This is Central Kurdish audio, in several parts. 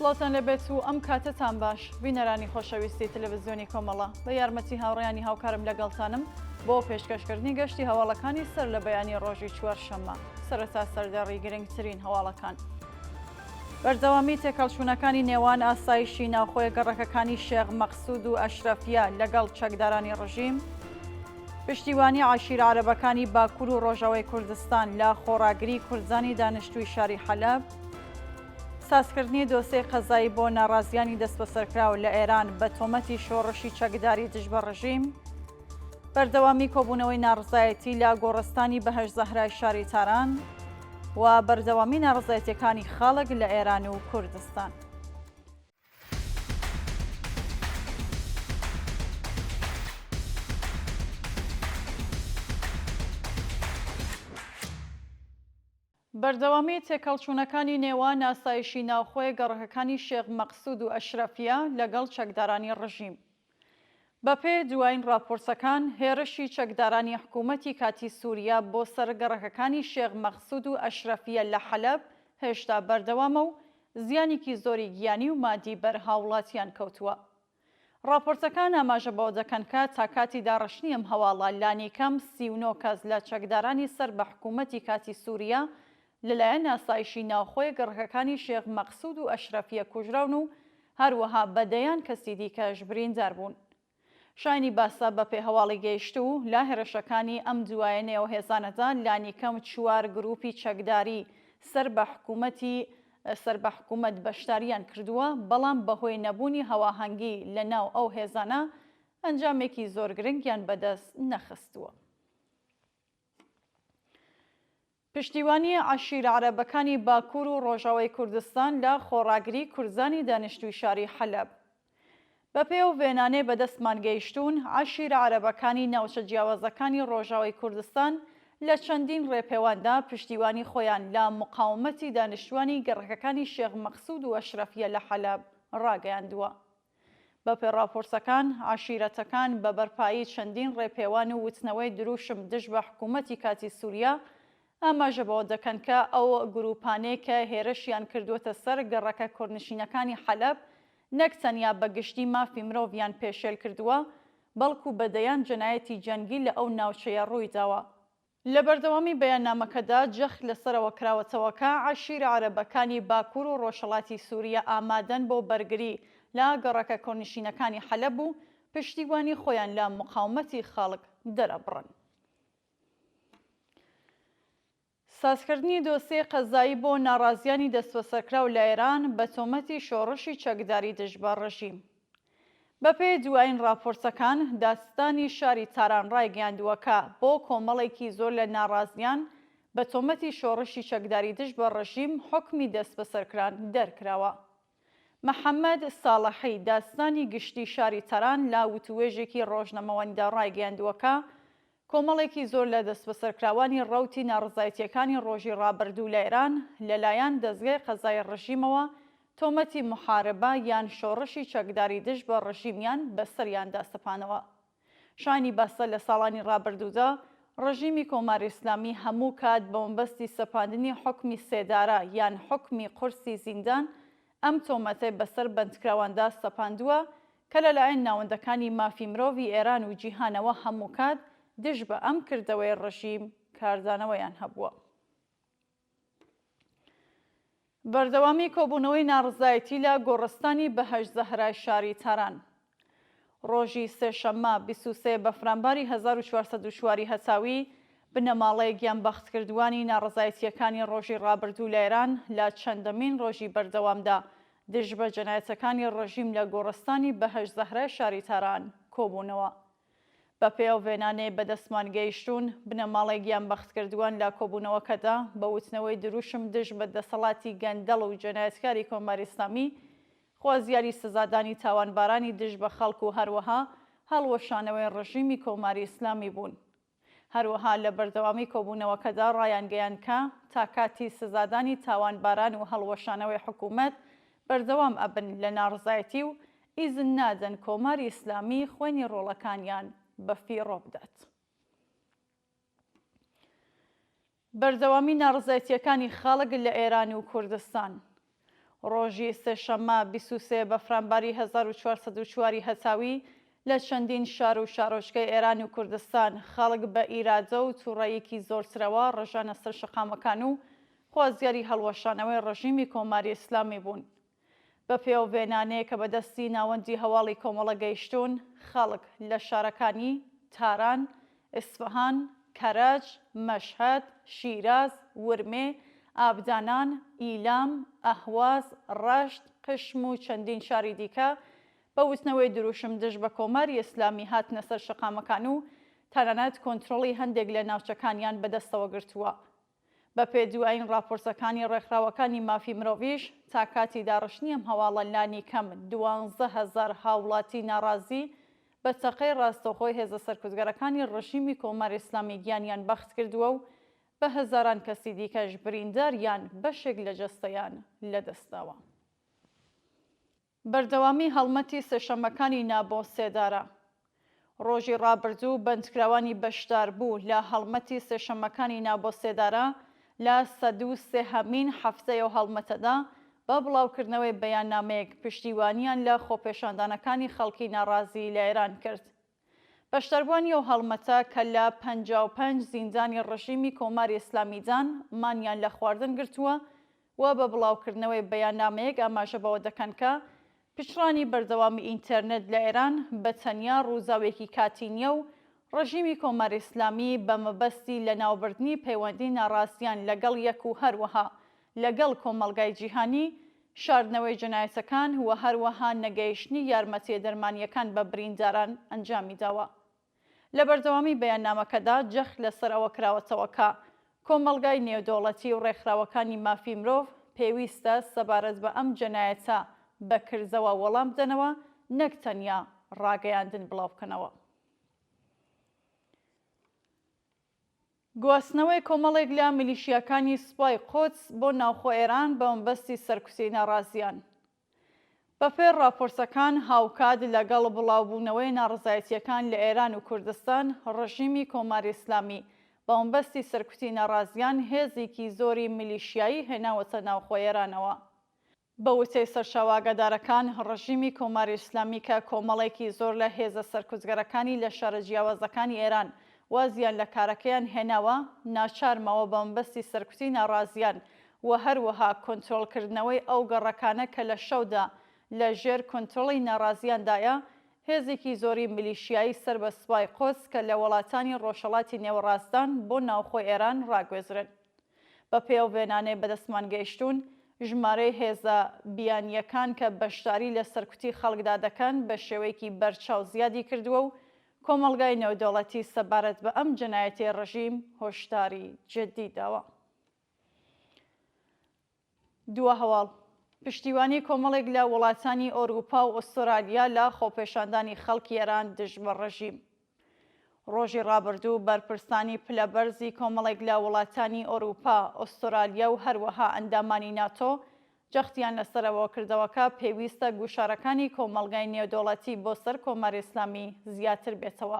سڵاوتان لێبێت و ئەم کاتەتان باش بینەرانی خۆشەویستی تەلەڤزیۆنی کۆمەڵە بە یارمەتی هاوڕێیانی هاوکارم لەگەڵتانم بۆ پێشکەشکردنی گەشتی هەواڵەکانی سەر لە بەیانی ڕۆژی چوارشەممە سەرەتا سەردێڕی گرنگترین هەواڵەکان. بەردەوامی تێکهەڵچوونەکانی نێوان ئاسایشی ناوخۆی گەڕەکەکانی شێخ مەقسود و ئەشرەفیە لەگەڵ چەکدارانی ڕژیم، پشتیوانی عەشیرە عەرەبەکانی باکوور و ڕۆژاوای کوردستان لە خۆڕاگری کوردانی دانیشتووی شاری حەلەب، سازکردنی دۆسێی قەزایی بۆ ناڕازیانی دەستبەسەرکراو لە ئێران بە تۆمەتی شۆڕشی چەکداری دژ بە ڕژیم، بەردەوامی کۆبوونەوەی ناڕزایەتی لە گۆڕستانی بەهەشت زەهرای شاری تاران و بەردەوامی ناڕزایەتیەکانی خەڵک لە ئێران و کوردستان. بەردەوامی تێکهەڵچوونەکانی نێوان ئاسایشی ناوخۆی گەڕەکەکانی شێخ مەقسود و ئەشرەفیە لەگەڵ چەکدارانی ڕژیم. بەپێ دوایین ڕاپۆرتەکان، هێرشی چەکدارانی حکوومەتی کاتی سووریا بۆ سەر گەڕەکەکانی شێخ مەقسود و ئەشرەفیە لە حەلەب هێشتا بەردەوامە و زیانێکی زۆری گیانی و مادی بەر هاووڵاتیان کەوتووە. ڕاپۆرتەکان ئاماژە بەوە دەکەن کە تا کاتی داڕشتنی ئەم هەواڵە لانیکەم 39 کەس لە چەکدارانی سەر بە حکوومەتی کاتی سووریا لەلایەن ئاسایشی ناوخۆی گەڕەکەکانی شێخ مەقسوود و ئەشرەفیە کوژراون و هەروەها بە دەیان کەسی دیکەش بریندار بوون. شایانی باسە بەپێ هەواڵی گەیشتوو لە هێرشەکانی ئەم دوایەنەی ئەو هێزانەدا لانیکەم چوار گرووپی چەکداری سەر بە حکوومەتی سەر بە حکوومەت بەشدارییان کردووە، بەڵام بەهۆی نەبوونی هەواهەنگی لە ناو ئەو هێزانە ئەنجامێکی زۆر گرنگیان بەدەست نەخستووە. پشتیوانی عەشیرە عەرەبەکانی باکوور و ڕۆژاوای کوردستان لە خۆڕاگری کوردانی دانیشتووی شاری حەلەب. بەپێی ئەو وێنانەی بەدەستمان گەیشتوون، عەشیرە عەرەبەکانی ناوچە جیاوازەکانی ڕۆژاوای کوردستان لە چەندین ڕێپێواندا پشتیوانی خۆیان لە موقاومەتی دانیشتووانی گەڕەکەکانی شێخ مەقسوود و ئەشرەفیە لە حەلەب ڕاگەیاندووە. بەپێ ڕاپۆرتەکان، عەشیرەتەکان بە بەرپایی چەندین ڕێپێوان و وتنەوەی دروشم دژ بە حکوومەتی کاتی سووریا، ئاماژە بەوە دەکەن کە ئەو گرووپانەی کە هێرشیان کردووەتە سەر گەڕەکە کوردنشینەکانی حەلەب، نەک تەنیا بە گشتی مافی مرۆڤیان پێشێل کردووە، بەڵکو بە دەیان جەنایەتی جەنگی لە ئەو ناوچەیە ڕوویداوە. لە بەردەوامی بەیاننامەکەدا جەخت لەسەر ئەوە کراوەتەوە کە عەشیرە عەرەبەکانی باکوور و ڕۆژهەڵاتی سووریا ئامادەن بۆ بەرگری لە گەڕەکە کوردنشینەکانی حەلەب و پشتیوانی خۆیان لە موقاومەتی خەڵک دەرەبڕن. سازکردنی دۆسیەی قەزایی بۆ ناڕازیانی دەستبەسەرکراو لە ئێران بە تۆمەتی شۆڕشی چەکداری دژ بە ڕژیم. بەپێی دوایین ڕاپۆرتەکان، دادستانی شاری تاران ڕایگەیاندووە کە بۆ کۆمەڵێکی زۆر لە ناڕازیان بە تۆمەتی شۆڕشی چەکداری دژ بە ڕژیم حوکمی دەستبەسەرکران دەرکراوە. محەممەد ساڵحی، دادستانی گشتی شاری تاران لە وتووێژێکی ڕۆژنامەوانیدا ڕایگەیاندووە کە کۆمەڵێکی زۆر لە دەستبەسەرکراوانی ڕەوتی ناڕەزایەتییەکانی ڕۆژی ڕابردوو لە ئێران لەلایەن دەزگای قەزای ڕژیمەوە تۆمەتی موحاربە یان شۆڕشی چەکداری دژ بە ڕژیمیان بەسەریاندا سەپانەوە. شایانی باسە لە ساڵانی ڕابردوودا ڕژیمی کۆماری ئیسلامی هەموو کات بە مەبەستی سەپاندنی حوکمی سێدارە یان حوکمی قورسی زیندان ئەم تۆمەتەی بەسەر بەندکراواندا سەپاندووە کە لەلایەن ناوەندەکانی مافی مرۆڤی ئێران و جیهانەوە هەمووکات دژ بە ئەم کردەوەی ڕژیم کاردانەوەیان هەبووە. بەردەوامی کۆبوونەوەی ناڕزایەتی لە گۆڕستانی بەهەشت زەهرای شاری تاران. ڕۆژی سێشەممە 23 بەفرانباری 1404 ی هەتاوی، بنەماڵەی گیانبەختکردووانی ناڕەزایەتییەکانی ڕۆژی ڕابردوو لە ئێران لە چەندەمین ڕۆژی بەردەوامدا دژ بە جەنایەتەکانی ڕژیم لە گۆڕستانی بەهەشت زەهرای شاری تاران کۆبوونەوە. بەپێی ئەو وێنانەی بەدەستمان گەیشتوون، بنەماڵەی گیانبەختکردووان لە کۆبوونەوەکەدا بە وتنەوەی دروشم دژ بە دەسەڵاتی گەندەڵ و جەنایەتکاری کۆماری ئیسلامی، خوازیاری سزادانی تاوانبارانی دژ بە خەڵک و هەروەها هەڵوەشانەوەی ڕژیمی کۆماری ئیسلامی بوون. هەروەها لە بەردەوامی کۆبوونەوەکەدا ڕایانگەیاند کە تا کاتی سزادانی تاوانباران و هەڵوەشانەوەی حکوومەت بەردەوام ئەبن لە ناڕزایەتی و ئیزن نادەن کۆماری ئیسلامی خوێنی ڕۆڵەکانیان بە فیڕۆ بدات. بەردەوامی ناڕزایەتییەکانی خەڵک لە ئێران و کوردستان. ڕۆژی سێشەممە 23 بەفرانباری 1404 ی هەتاوی لە چەندین شار و شارۆچکەی ئێران و کوردستان خەڵک بە ئیرادە و تووڕەییکی زۆرترەوە ڕژانە سەر شەقامەکان و خوازیاری هەڵوەشانەوەی ڕژیمی کۆماری ئیسلامی بوون. بە پێ ئەو وێنانەیە کە بە دەستی ناوەندی هەواڵی کۆمەڵە گەیشتوون، خەڵک لە شارەکانی، تاران، ئیسفەهان، کەرەج، مەشهەد، شیراز، ورمێ، ئابدانان، ئیلام، ئەهواز، ڕەشت، قشم و چەندین شاری دیکە بە وتنەوەی دروشم دژ بە کۆماری ئیسلامی هاتنە سەر شەقامەکان و تەنانەت کۆنترۆڵی هەندێک لە ناوچەکانیان بەدەستەوە گرتووە. بەپێ دوایین ڕاپۆرتەکانی ڕێکخراوەکانی مافی مرۆڤیش، تا کاتی داڕشتنی ئەم هەواڵە لانیکەم 12,000 هاوڵاتی ناڕازی بە تەقەی ڕاستەوخۆی هێزە سەرکوتگەرەکانی ڕژیمی کۆماری ئیسلامی گیانیان بەخت کردووە و بە هەزاران کەسی دیکەش بریندار یان بەشێک لە جەستەیان لەدەستداوە. بەردەوامی هەڵمەتی سێشەممەکانی نا بۆ سێدارە. ڕۆژی ڕابردوو بەندکراوانی بەشداربوو لە هەڵمەتی سێشەممەکانی نا بۆ سێدارە لە 103 هەمین هەفتەی ئەو هەڵمەتەدا بە بڵاوکردنەوەی بەیاننامەیەک پشتیوانیان لە خۆپێشاندانەکانی خەڵکی ناڕازی لە ئێران کرد. بەشداربووانی ئەو هەڵمەتە کە لە 55 زیندانی ڕژیمی کۆماری ئیسلامیدان مانیان لە خواردن گرتووە و بە بڵاوکردنەوەی بەیاننامەیەک ئاماژە بەوە دەکەن کە پچڕانی بەردەوامی ئینتێرنێت لە ئێران بە تەنیا ڕووداوێکی کاتی نییە و ڕژیمی کۆماری ئیسلامی بە مەبەستی لەناوبردنی پەیوەندی ناڕازیان لەگەڵ یەک و هەروەها لەگەڵ کۆمەڵگای جیهانی، شاردنەوەی جەنایەتەکان و هەروەها نەگەیشتنی یارمەتییە دەرمانییەکان بە برینداران ئەنجامی داوە. لە بەردەوامی بەیاننامەکەدا جەخت لەسەر ئەوە کراوەتەوە کە کۆمەڵگای نێودەوڵەتی و ڕێکخراوەکانی مافی مرۆڤ پێویستە سەبارەت بە ئەم جەنایەتە بە کردەوە وەڵام بدەنەوە نەک تەنیا ڕاگەیاندن بڵاوبکەنەوە. گواستنەوەی کۆمەڵێک لە میلیشیاکانی سوپای قودس بۆ ناوخۆ ئێران بە مەبەستی سەرکوتی ناڕازیان. بەپێی ڕاپۆرتەکان هاوکات لەگەڵ بڵاوبوونەوەی ناڕەزایەتییەکان لە ئێران و کوردستان، ڕژیمی کۆماری ئیسلامی بە مەبەستی سەرکوتی ناڕازیان هێزیکی زۆری میلیشیایی هێناوەتە ناوخۆ ئێرانەوە. بە وتەی سەرچاوە ئاگادارەکان، ڕژیمی کۆماری ئیسلامی کە کۆمەڵێکی زۆر لە هێزە سەرکوتگەرەکانی لە شارە جیاوازەکانی ئێران وازیان لە کارەکەیان هێناوە، ناچار ماوە بە مەبەستی سەرکوتی ناڕازیان و هەروەها کونترۆڵکردنەوەی ئەو گەڕەکانە کە لە شەودا لە ژێر کونترۆڵی ناڕازیاندایە، هێزێکی زۆری میلیشیایی سەر بە سوپای قودس کە لە وەڵاتانی ڕۆژهەڵاتی نێوەڕاستدان بۆ ناوخۆی ئێران ڕاگوێزرێن. بە پێی ئەو وێنانەی بەدەستمان گەیشتوون، ژمارەی هێزە بیانییەکان کە بەشداری لە سەرکوتی خەڵکدا دەکەن بە شێوەیەکی بەرچاو زیادی کردووە و کۆمەڵگای نێودەوڵەتی سەبارەت بە ئەم جەنایەتەی ڕژیم هۆشداری جددی داوە. دوا هەواڵ، پشتیوانی کۆمەڵێک لە وڵاتانی ئۆرووپا و ئوسترالیا لە خۆپێشاندانی خەڵکی ئێران دژ بە ڕژیم. ڕۆژی ڕابردوو بەرپرسانی پلەبەرزی کۆمەڵێک لە وڵاتانی ئۆرووپا، ئوسترالیا و هەروەها ئەندامانی ناتۆ جەختیان لەسەر ئەوە کردەوە کە پێویستە گوشارەکانی کۆمەڵگای نێودەوڵەتی بۆ سەر کۆماری ئیسلامی زیاتر بێتەوە.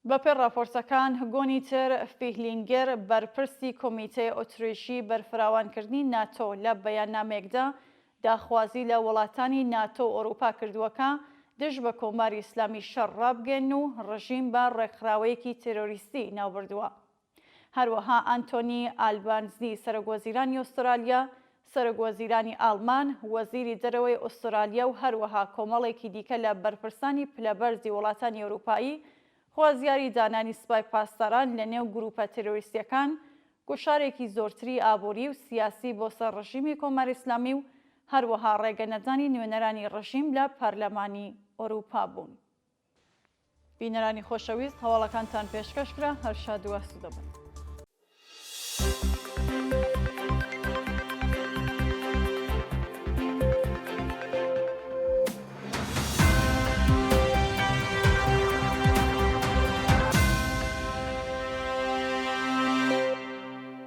بەپێی ڕاپۆرتەکان، گۆنیتر فیهلینگێر، بەرپرسی کۆمیتەی ئۆتریشی بەرفراوانکردنی ناتۆ لە بەیاننامەیەکدا داخوازی لە وڵاتانی ناتۆ و ئۆرووپا کردووە کە دژ بە کۆماری ئیسلامی شەڕ ڕابگەیەنن و ڕژیم بە ڕێکخراوەیەکی تێرۆریستی ناوبردووە. هەروەها ئانتۆنی ئالبانزی سەرۆکوەزیرانی ئوسترالیا، سەرۆکوەزیرانی ئاڵمان، وەزیری دەرەوەی ئوسترالیا و هەروەها کۆمەڵێکی دیکە لە بەرپرسانی پلەبەرزی وڵاتانی ئەوروپایی خوازیاری دانانی سپای پاسداران لە نێو گرووپە تێرۆریستییەکان، گوشارێکی زۆرتری ئابووری و سیاسی بۆ سەر ڕژیمی کۆماری ئیسلامی و هەروەها ڕێگە نەدانی نوێنەرانی ڕژیم لە پەرلەمانی ئەوروپا بوون. بینەرانی خۆشەویست هەواڵەکانتان پێشکەش کرا هەر شاد و ئاسوودە بن.